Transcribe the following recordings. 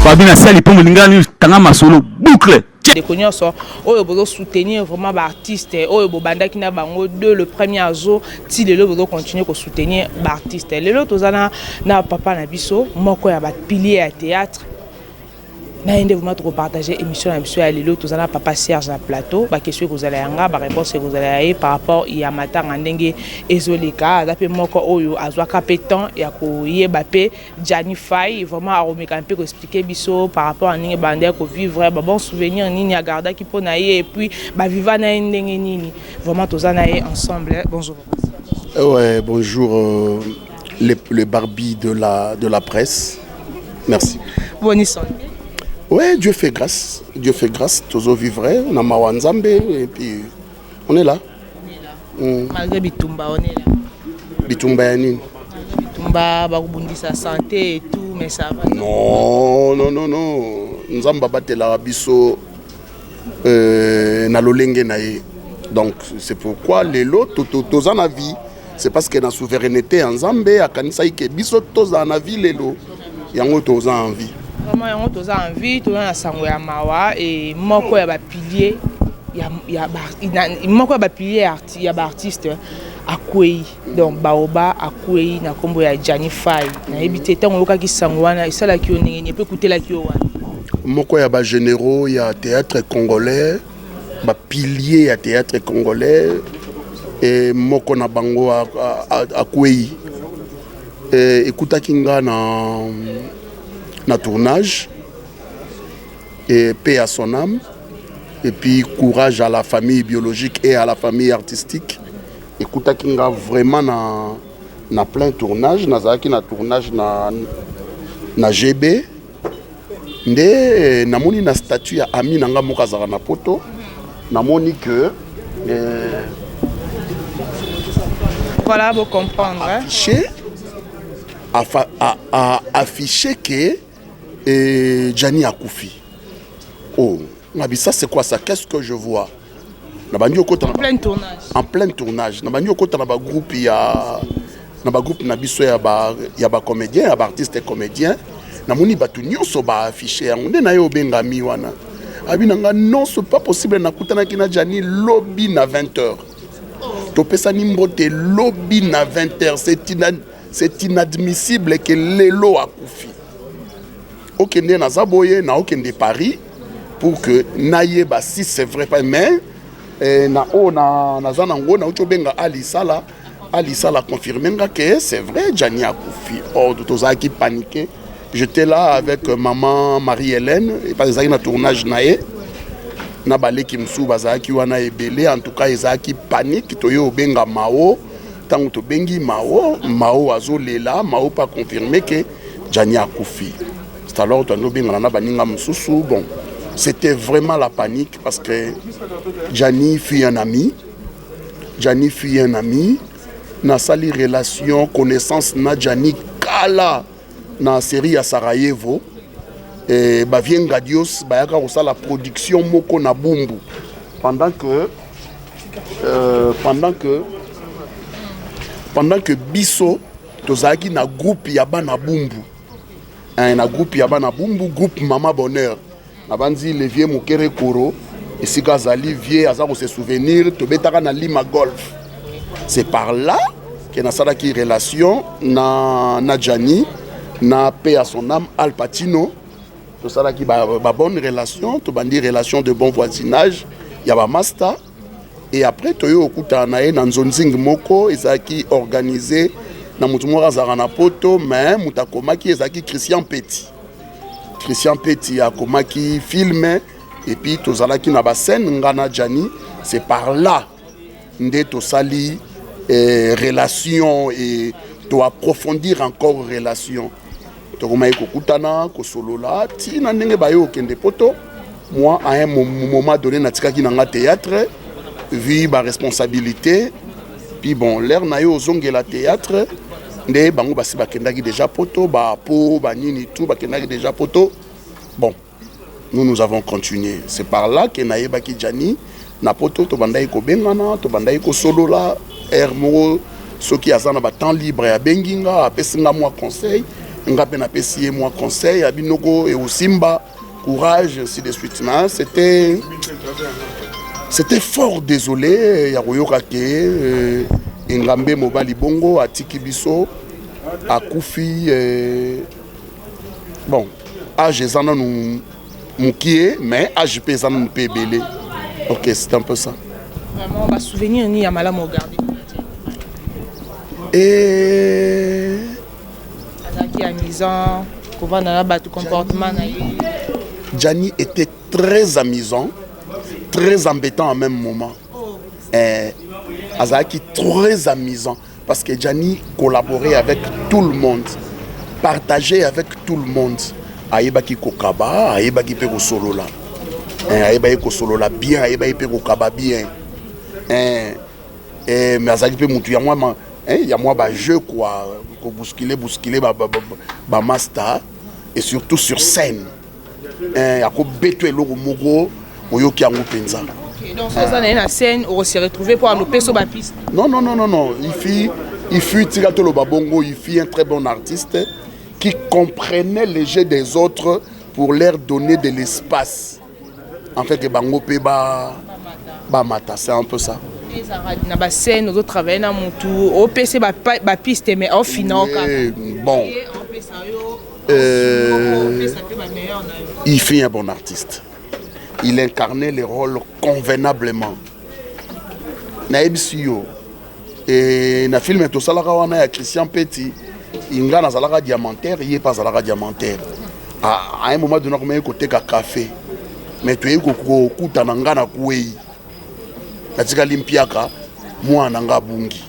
Fabi na sali mpo molingani tanga masolo boucle. Ndeko nyonso oyo bozosoutenir vraiment baartiste oyo bobandaki na bango de le premier azo ti lelo, bozocontinue kosoutenir baartiste. Lelo toza na papa na biso moko ya bapilier ya théâtre na ye nde vraiment tokopartage émission na biso ya lelo. Toza na papa Serge na plateau. Baquestion ekozala yanga, baréponse ekozala ya ye par rapport ya matanga ndenge ezoleka. Aza mpe moko oyo azwaka mpe temps ya koyeba mpe Gianni Fay. Vraiment akomeka mpe koexplike biso par rapport à ndenge bandaki kovivre, babon souvenir nini agardaki mpo na ye et puis baviva na ye ndenge nini. Vraiment toza na ye ensemble. Bonjour. Ouais, bonjour les Barbie de la presse. Merci. Boni santé? Ouais, Dieu fait grâce. Dieu fait grâce. Tozo vivre, na mawa Nzambe, et puis on est là. Malgré bitumba, on est là. Bitumba ya nini? Bitumba bakobundisa santé et tout, mais ça va. Non, non, non, non. Nzambe abatelaka biso na lolenge na ye. Donc c'est pourquoi lelo toza na vie. C'est parce que na souveraineté ya Nzambe akanisaki ke biso tozala na vie lelo. Yango toza en vie. Vraiment yango toza en vie. Toza na sango ya mawa e moko ya bapilier moko ya bapilier ya baartiste akwei, donc baoba akwei na nkombo ya Gianni Fay. Nayebi te ntango oyokaki sango wana, esalaki yo ndenge nini mpe ekutelaki yo wana? Moko ya bagénéraux ya théâtre congolais, bapilier ya théâtre congolais e moko na bango akwei. Ekutaki nga na tournage et paix à son âme et puis courage à la famille biologique et à la famille artistique. Ekutaki nga vraiment na plein tournage. Nazalaki na tournage na GB nde namoni na statut ya ami na nga moko azalaka na poto, namoni que Voilà, vous comprendre, hein? Affiché affiché que Gianni akufi. Oh ngabi, ça c'est quoi ça? Qu'est-ce que je vois? Nabandi okota En plein tournage. En plein tournage, nabandi okota na bagroupe ya na bagroupe na biso ya bacomédien, ya baartiste comédien. Namoni bato nyonso baaffiche yango nde na ye obengami wana. Abi na nga: non, c'est pas possible. Nakutanaki na Gianni lobi na 20 heures, topesani mbote lobi na 20 heures. C'est inadmissible ke lelo akufi. Okende, naza boye, naokende Paris pour que nayeba si c'est vrai pas. Mais na oyo naza nango, nauti obenga Alisala, Alisala confirme nga ke c'est vrai, Gianni akufi. Or tozalaki paniqué. J'étais là avec maman Marie-Hélène, ezalaki na tournage na ye na baleki mosusu bazalaki wana ebele. En tout cas ezalaki panique. Toye obenga Mao. Ntango tobengi Mao, Mao azolela. Mao mpe aconfirme ke Gianni akufi. C'est alors toandi obengana na baninga mosusu. Bon, c'était vraiment la panique parce que Gianni fut un ami. Gianni fut un ami. Nasali relation, connaissance na Gianni kala na série ya Sarajevo. Bavie Ngadios bayaka kosala production moko na Bumbu pendant que biso tozalaki na groupe ya bana Bumbu, na groupe ya bana Bumbu, groupe Mama Bonheur. Nabandi le vieux Mokere Koro, esika azali, vieux aza kose souvenir. Tobetaka na Lima Golf. C'est par là ke nasalaki relation na Gianni, na paix à son âme Al Pacino. Tosalaki ba bonne relation, tobandi relation de bon voisinage ya bamaster. Et après toye okutana na ye na nzonzing moko ezalaki organisé na motu moko azalaka na poto, mais moto akomaki ezalaki Christian Petit. Christian Petit akomaki film et puis tozalaki na bascène, nga na Gianni. C'est par là nde tosali relation et toapprofondir encore relation. Tokomaki kokutana, kosolola ntina ndenge baye okende poto. Moi, à un moment donné, natikaki na nga théâtre vu baresponsabilité. Puis bon, l'heure na ye ozongela théâtre nde bango basi bakendaki déjà poto, bapo banini tout bakendaki déjà poto. Bon, nous, nous avons continué. C'est par là ke nayebaki Gianni na poto. Tobandaki kobengana, tobandaki kosolola. Heure moko soki aza na batemps libre, abengi nga, apesi nga mwa conseil. Nga mpe napesi ye mwa conseil ya binoko ekosimba, courage, ainsi de suite. Mais c'était fort désolé ya koyoka ke engambe mobali bongo atiki biso, akufi. Bon, âge eza nanu mokie, mais âge mpe eza nanu mpe ebele. Ok, c'est un peu ça. Vraiment, basouvenir nini ya malamu ogarde? Et Azalaki amusant, kovanda na bato, comportement na ye? Gianni était très amusant, très embêtant en même moment. Azalaki très amusant parce que Gianni collaborait avec tout le monde, partageait avec tout le monde. Ayebaki kokaba, ayebaki mpe kosolola. Ayebaki kosolola bien, ayebaki mpe kokaba bien. Mais azalaki mpe mutu ya mwa ya mwa bajeu quoi, kobousculer bousculer bamaster et surtout sur scène. Akobetwa eloko moko, oyoki yango mpenza. Donc soki oza na ye na scène, okose retrouver mpo alopesa bapiste? Non, non, non, non, non, il fut, tika toloba bongo, il fut un très bon artiste qui comprenait les jeux des autres pour leur donner de l'espace en fait que bango mpe bamata. C'est un peu ça. Ezalaka na bascène, ozotravaille na motu, opesa bapiste, mais aofina kaka. Bon, il fut un bon artiste, il incarnait les rôles convenablement. Nayebisi yo, e, na film tosalaka wana ya Christian Peti, nga nazalaka diamantaire, ye mpe azalaka diamantaire. À un moment donné akomaki koteka café, mais toyei kokutana, nga na kwei, natikali mpiaka, mwana nga abungi.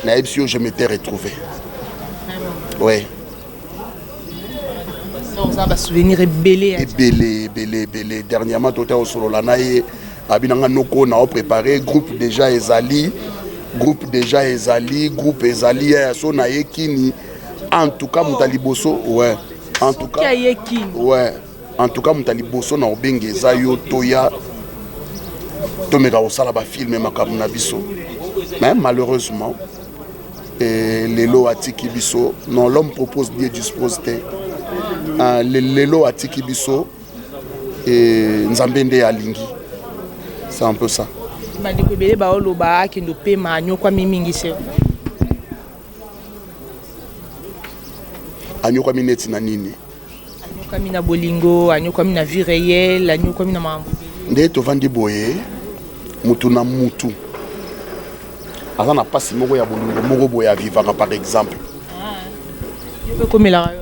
Nayebisi yo, je m'étais retrouvé, ouais. Oza basouvenir ebele. Ebele, ebele, ebele. Dernièrement tota osolola na ye, abi nanga noko na opréparé groupe déjà, ezali groupe déjà, ezali groupe, ezali ya so na ye kini. En tout cas moto ya liboso, ouais, en tout cas. Aye kini? Ouais, en tout cas moto ya liboso na obenga eza yo, toya tomeka kosala bafilm makambo na biso. Mais malheureusement lelo atiki biso. Non, l'homme propose, Dieu dispose te. Lelo atiki biso, Nzambe nde alingi. C'est un peu ça. Bandeko ebele baoloba akende opema, anyokwami mingi se. Anyokwami neti na nini? Anyokwami na bolingo, anyokwami na vie réelle, anyokwami na makambo. Nde tovandi boye, mutu na mutu aza na mpasi moko ya bolingo moko boye avivaka, par exemple. Yo mpe ekomelaka yo?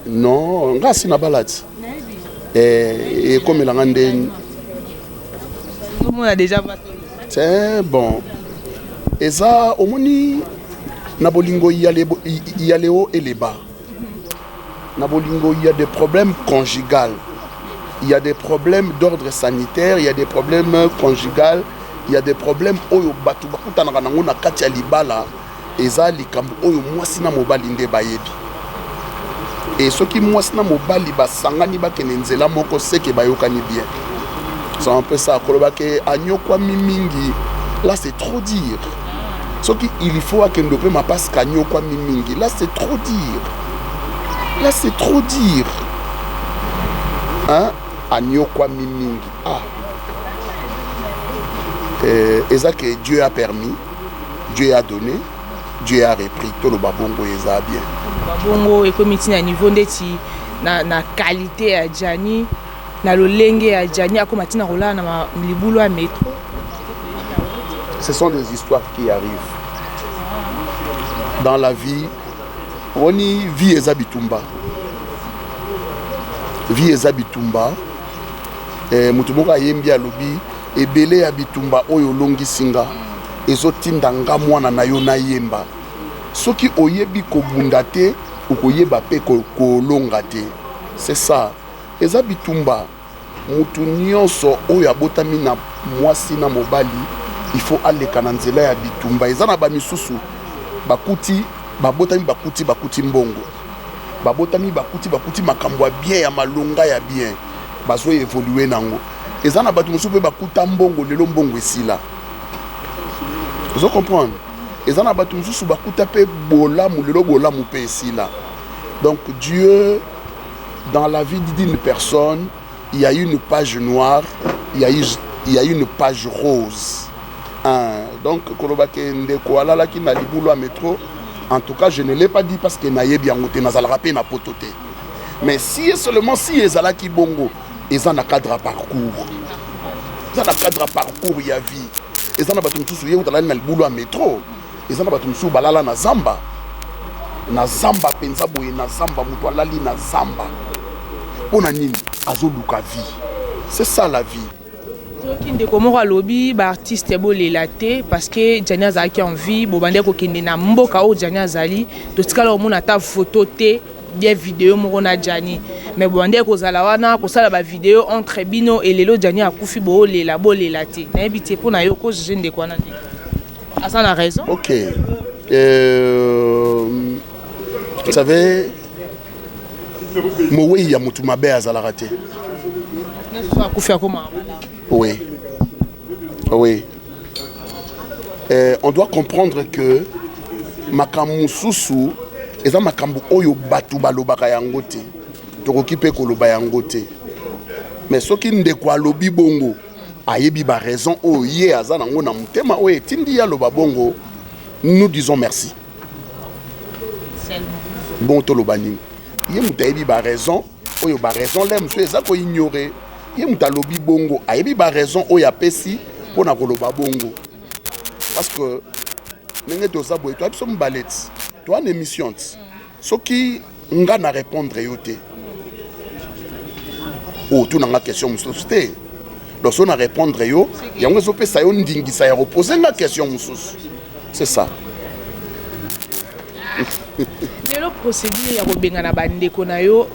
Non, nga asi na bala ti ekomelanga nde. Ozomona déjà. C'est bon, eza omoni na bolingo ya leo eleba na bolingo, il y a des problèmes conjugales, il y a des problèmes d'ordre sanitaire, il y a des problèmes conjugales, il y a des problèmes oyo bato bakutanaka nango na kati ya libala. Eza likambo oyo mwasi na mobali nde bayebi. E soki mwasi na mobali basangani, bakende nzela moko, seke bayokani bien. C'est un peu ça. Koloba ke anyokwami mingi, là c'est trop dire. Soki il faut akende opema parce qu'anyokwami mingi, là c'est trop dire, là c'est trop dire, hein? Anyokwami mingi, ah, eza que Dieu a permis, Dieu a donné, Dieu a repris. Toloba bongo, eza bien. Bongo ekomi ntina niveau ndeti na qualité ya Gianni, na lolenge ya Gianni, akóma ntina kolala na libulu ya métro? Ce sont des histoires qui arrivent dans la vie. Oni vie eza bitumba, vie eza bitumba. Moto moko ayembi, alobi ebele ya bitumba oyo olongisi nga, ezotinda nga mwana na yo nayemba. Soki oyebi kobunda te, okoyeba mpe kolonga te. C'est ça, eza bitumba. Motu nyonso oyo abotami na mwasi na mobali, il faut aleka na nzela ya bitumba. Eza na bamisusu bakuti, babotami bakuti mbongo, babotami bakuti makambo ya bien, ya malonga, ya bien, bazoévoluer nango. Eza na bato mosusu mpe bakuta mbongo, lelo mbongo esila. Ozo comprendre? Eza na bato mosusu bakuta mpe bolamu, lelo bolamu mpe esila. Donc Dieu, dans la vie d'une personne, il y a une page noire, il y a une page rose. Hein, donc koloba ke ndeko alalaki na libulu ya métro, en tout cas je ne l'ai pas dit parce que nayebi yango te, nazalaka mpe na poto te. Mais si et seulement si ezalaki bongo, eza na cadre ya parcours, eza na cadre ya parcours ya vie. Eza na bato mosusu ye kuta alali na libulu ya métro, eza na bato mosusu balala na zamba, na zamba mpenza boye, na zamba, moto alali na zamba mpo na nini? Azoluka vie, c'est ça la vie. Soki ndeko moko alobi baartiste bolela te parce que Jani azalaki en vie, bobandi kokende na mboka oyo Jani azali, totikala komona ata photo te, bien video moko na Jani, mais bobandi kozala wana kosala bavideo entre bino. Elelo Jani akufi, boolela, bolela te. Nayebi te, mpo na yo kojuger ndeko wana ndenge aza na raison? Ok, vous savez, mowei ya motu mabe azalaka te. Nyonso akufi akoma. Oui. On doit comprendre que makambo mosusu eza makambo oyo bato balobaka yango te, tokoki mpe koloba yango te. Mais soki ndeko alobi bongo, ayebi baraison oyo ye aza nango na motema oyo etindi ye aloba bongo. Nous disons merci. Bon, toloba nini? Ye moto ayebi baraison oyo, baraison le mosusu eza koignorer. Ye moto alobi bongo, ayebi baraison oyo apesi mpona koloba bongo, parce que ndenge toza boye, toya biso mibale ti toa na émission ti soki nga na répondre yo te, otuna nga question mosusu te. Donc so na répondre yo, yango ezopesa yo ndingisa ya kopose nga question mosusu, c'est ça. Lelo procédure ya kobengana bandeko na yo,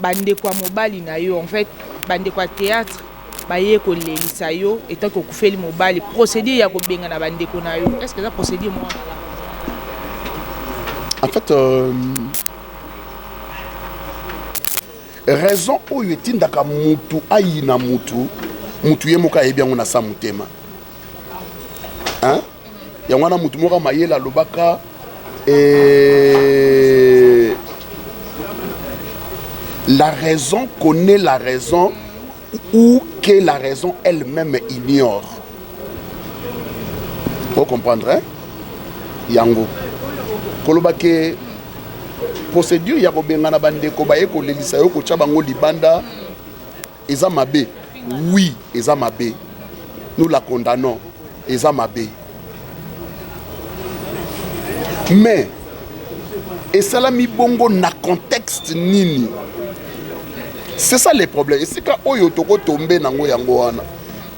bandeko ya mobali na yo, en fait bandeko ya théâtre baye kolelisa yo etaki okufeli mobali, procédure ya kobengana bandeko na yo, est ce que eza procédure moko malamu? En fait, raison oyo etindaka mutu ayina mutu, mutu ye moko ayebi yango na sa motema, hein? Yango wana mutu moko mayele alobaka la raison connaît la raison ou que la raison elle-même ignore. Faut comprendre, hein? Yango koloba ke procédure ya kobengana bandeko baye kolelisa yo, kotya bango libanda, eza mabe. Oui, eza mabe, nous la condamnons, eza mabe. Mais esalami bongo na contexte nini? C'est ça le problème. Esika oyo tokotombe nango yango wana,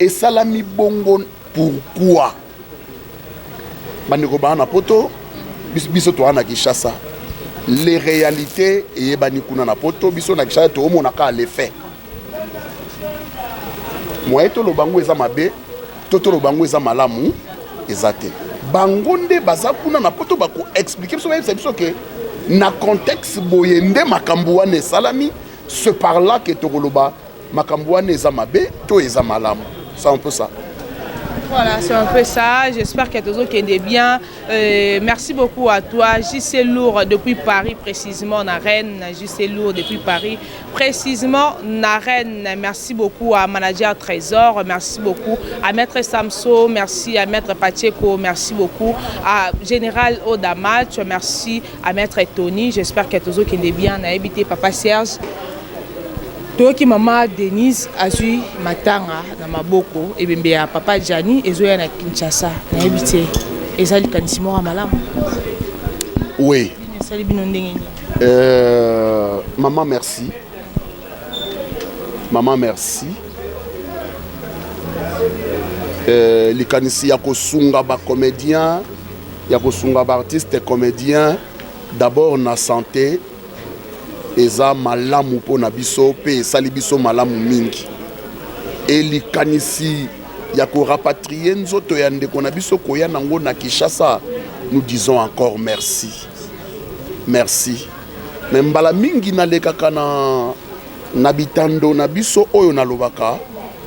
esalami bongo pourquoi? Bandeko baa na poto, biso toa na Kinshasa. Les réalités eyebani kuna na poto, biso na Kinshasa toomona kaka l'effet. Moye toloba yango eza mabe to toloba yango eza malamu, eza te. Bango nde baza kuna na poto, bakoexpliquer biso, bayebisa biso ke na contexte boye nde makambo wana esalami. C'est par là ke tokoloba makambo wana eza mabe to eza malamu. C'est un peu ça. Voilà, c'est un peu ça. J'espère que tout est bien. Merci beaucoup à toi, JC Lourd depuis Paris, précisément na Rennes. JC Lourd depuis Paris, précisément na Rennes. Merci beaucoup à Manager Trésor. Merci beaucoup à Maître Samso. Merci à Maître Pacheco. Merci beaucoup à Général Odamatch. Merci à Maître Tony. J'espère que tout est bien. Na évité Papa Serge. Toyoki mama Denise azwi matanga na maboko, ebembe ya papa Jani ezoya na Kinshasa. Nayebi te, eza likanisi moko ya malamu? Oui. Esali bino ndenge nini? Maman, merci. Maman, merci. Likanisi ya kosunga bacomédien, ya kosunga baartiste comédien d'abord na santé, eza malamu mpona biso mpe esali biso malamu mingi. E likanisi ya korapatrier nzoto ya ndeko na biso, koya nango na Kinshasa, nous disons encore merci, merci. Mais mbala mingi nalekaka na bitando na biso oyo nalobaka: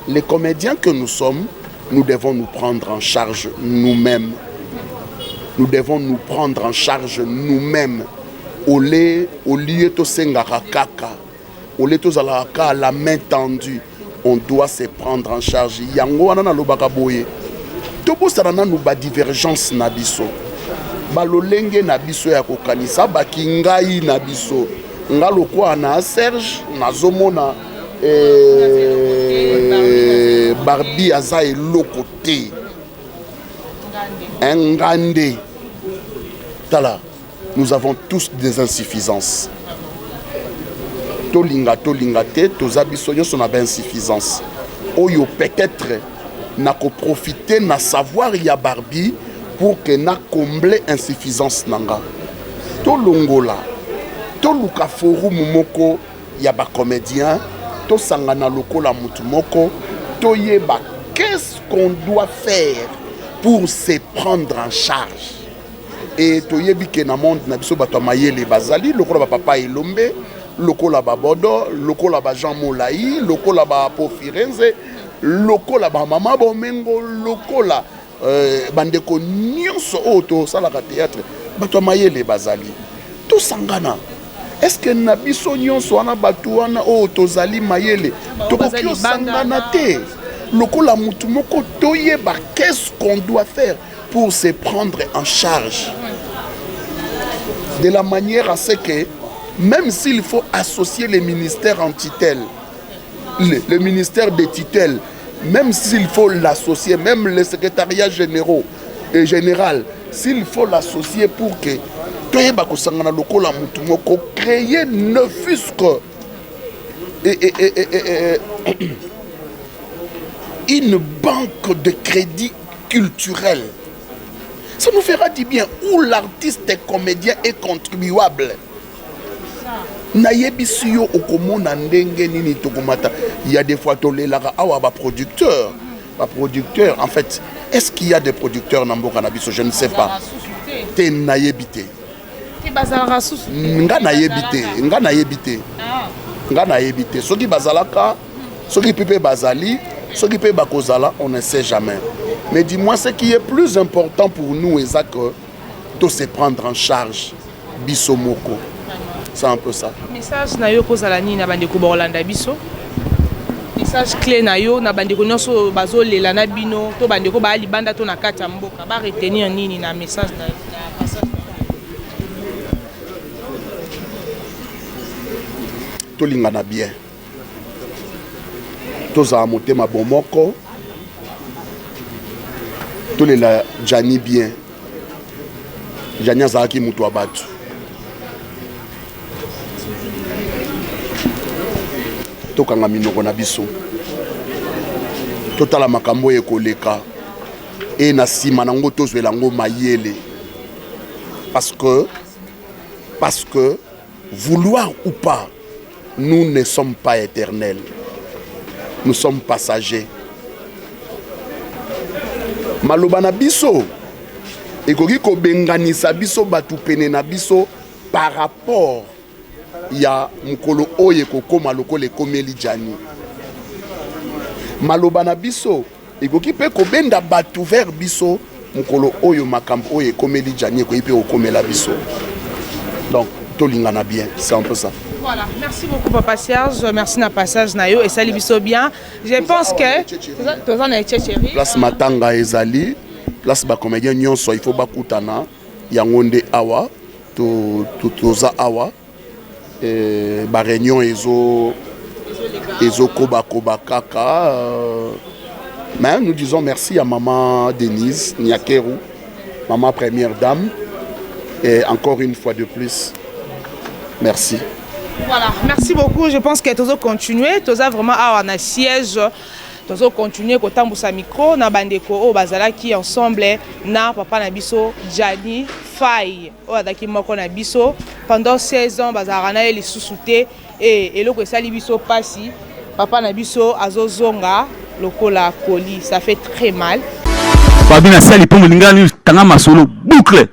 les comédiens que nous sommes, nous devons nous prendre en charge nous-mêmes, nous devons nous prendre en charge nous-mêmes. Ole olie tosengaka kaka, ole tozalaka kaka la main tendue, on doit se prendre en charge. Yango wana nalobaka boye, tobosana nanu badivergence na biso, balolenge na biso ya kokanisa, bakingai na biso. Nga lokwa na Serge nazomona Barbie aza eloko te, ngande. Tala, nous avons tous des insuffisances. Tolinga tolinga te, toza biso nyonso na bainsuffisance oyo. Peut-être nakoprofite na savoir ya Barbie pour que na comble insuffisance na nga. Tolongola, toluka forum moko ya bacomédien, tosangana lokola mutu moko, toyeba qu'est-ce qu'on doit faire pour se prendre en charge. E toyebi ke na monde na biso bato ya mayele bazali, lokola bapapa Elombe, lokola babodo, lokola bajean Molai, lokola bapo Firenze, lokola bamama Bomengo, lokola bandeko nyonso oyo tosalaka théâtre. Bato ya mayele bazali, tosangana. Est-ce que na biso nyonso wana, bato wana oyo tozali mayele, tokoki osangana te lokola mutu moko, toyeba qu'est-ce qu'on doit faire pour se prendre en charge, de la manière à ce que même s'il faut associer les ministères en tutelle, le ministère des tutelles, même s'il faut l'associer, même le secrétariat généraux et général, s'il faut l'associer, pour que toyeba kosangana lokola mutu moko, créer ne fût-ce que et une banque de crédit culturel. Ça nous fera du bien, où l'artiste comédien est contribuable. Nayebisi yo, okomona ndenge nini tokomata. Il y a des fois tolelaka awa baproducteur, baproducteur. En fait, est-ce qu'il y a des producteurs na mboka na biso? Je ne sais pas te, nayebi te. Bazalaka susu? Nga nayebi te, nga nayebi te, nga nayebi te soki bazalaka, soki mpe bazali, soki mpe bakozala, on ne sait jamais. Mais du moins, ce qui est plus important pour nous eza que to se prendre en charge biso moko. C'est un peu ça. Message na yo kozala nini na bandeko bakolanda biso? Message clé na yo na bandeko nyonso bazolela na bino, to bandeko baya libanda to na kati ya mboka, baretenir nini na message na passage na yo? Tolingana bien, tozala motema bomoko, tolela Jani bien. Jani azalaki moto ya bato. Tokanga minoko na biso, totala makambo oyo ekoleka e na nsima nango, tozwela yango mayele, parce que vouloir ou pas, nous ne sommes pas éternels, nous sommes passagers. Maloba na biso ekoki kobenganisa biso bato pene na biso par rapport ya mokolo oyo ekokóma lokola ekomeli Jani. Maloba na biso ekoki mpe kobenda bato vers biso mokolo oyo makambo oyo ekomeli Jani ekoki mpe kokomela biso. Donc tolingana bien, c'est un peu ça. Voilà, merci beaucoup papa Serge, merci na passage na yo, esali biso bien. Je pense que toza na Echecheri. Place matanga ezali, place bacomédien nyonso il faut bakutana, yango nde awa toza awa. Baréunion ezo ezokobakoba kaka, mais nous disons merci à maman Denise Nyakeru, maman première dame, et encore une fois de plus merci. Voilà, merci beaucoup. Je pense que tozo continuer, toza vraiment awa na siège. Tozo continuer kotambusa micro na bandeko oyo bazalaki ensemble na papa na biso Jani Fai, oyo azalaki moko na biso pendant 16 ans, bazalaka na ye lisusu te. E eloko esali biso mpasi, papa na biso azozonga lokola koli, ça fait très mal. Fabi na sali mpo molingani, tanga masolo boucle.